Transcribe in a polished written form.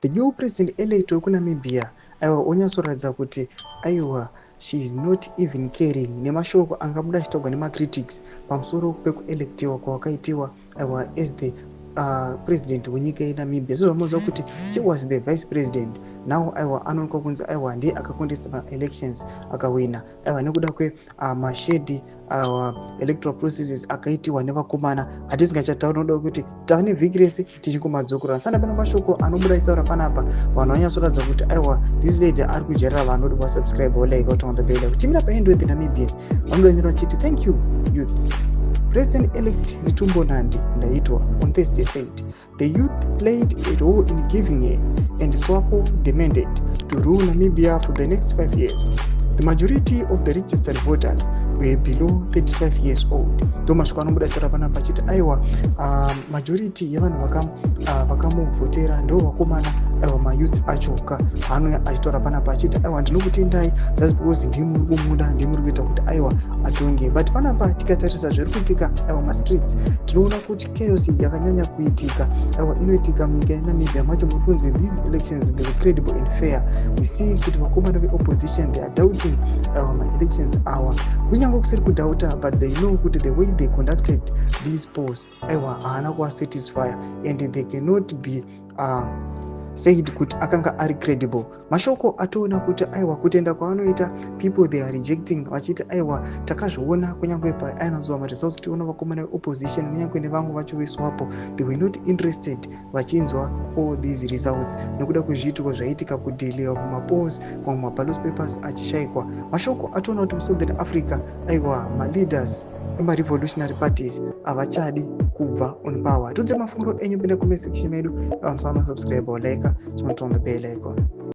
The new president elect wekuNamibia, aiwa, onyatsoratidza kuti, aiwa, she is not even caring nemashoko angabuda achitaurwa nemacritics pamusoro pekuelectiwa kwawakaitiwa, aiwa, as the president wenyika yeNamibia. Sezvamunoziva kuti she was the vice president. Now, aiwa, anoonekwa kunzi, aiwa, ndiye akacontesta maelections akawina, aiwa, nekuda kwemashady electoral processes akaitiwa nevakomana. Hatisingachatauri nokuda kwekuti tava nevhiki rese tichingomadzokera sana. Pane mashoko anobuda achitaura panapa, vanhu vanyatsoratidza kuti, aiwa, this lady ari kujairira vanhu kuti vasubscribe, volike, voturn the bell. Kutimira paend with the Namibian, vanoda vachiti, "Thank you, youth." President-elect Netumbo Nandi Ndaitwah on Thursday said the youth played a role in giving her and SWAPO the mandate to rule Namibia for the next 5 years. The majority of the registered voters were below 35 years old. Ndo mashoko anobuda chara panapa achiti, aiwa, majority yevanhu vakamuvhotera ndo vakomana, aiwa, mayouth achoka. Anouya achitaura panapa achiti, aiwa, ndinokutendai just because ndimuri kumuda, ndimuri kuita kuti, aiwa, atonge. But panapa tikatarisa zviri kuitika, aiwa, mastreets, tinoona kuti chaos yakanyanya kuitika, aiwa, inoitika munyika yeNamibia macho. Muri kunzi these elections, they were credible and fair. We see kuti vakomana veopposition, they are doubting, aiwa, maelections awa. Kunyange kusiri kudoubta, but they know kuti the way they conducted these polls, aiwa, haana kuvasatisfy and they cannot be said kuti akanga ari credible. Mashoko atoona kuti, aiwa, kutenda kwaanoita, people, they are rejecting vachiti, aiwa, takazviona kunyange paainonzwa maresults, tiona vakomana veopposition kunyange nevamwe vacho veSWAPO, they were not interested vachinzwa all these results nekuda kwezviitiko zvaiitika, kudelayiwa kumapolls, mamwe maballot papers achishayikwa. Mashoko atoona kuti muSouthern Africa, aiwa, maleaders emarevolutionary parties havachadi kubva on power. Tudze mafungiro enyu, pinda comment section medu. Musana subscribe or like, turn on the bell icon.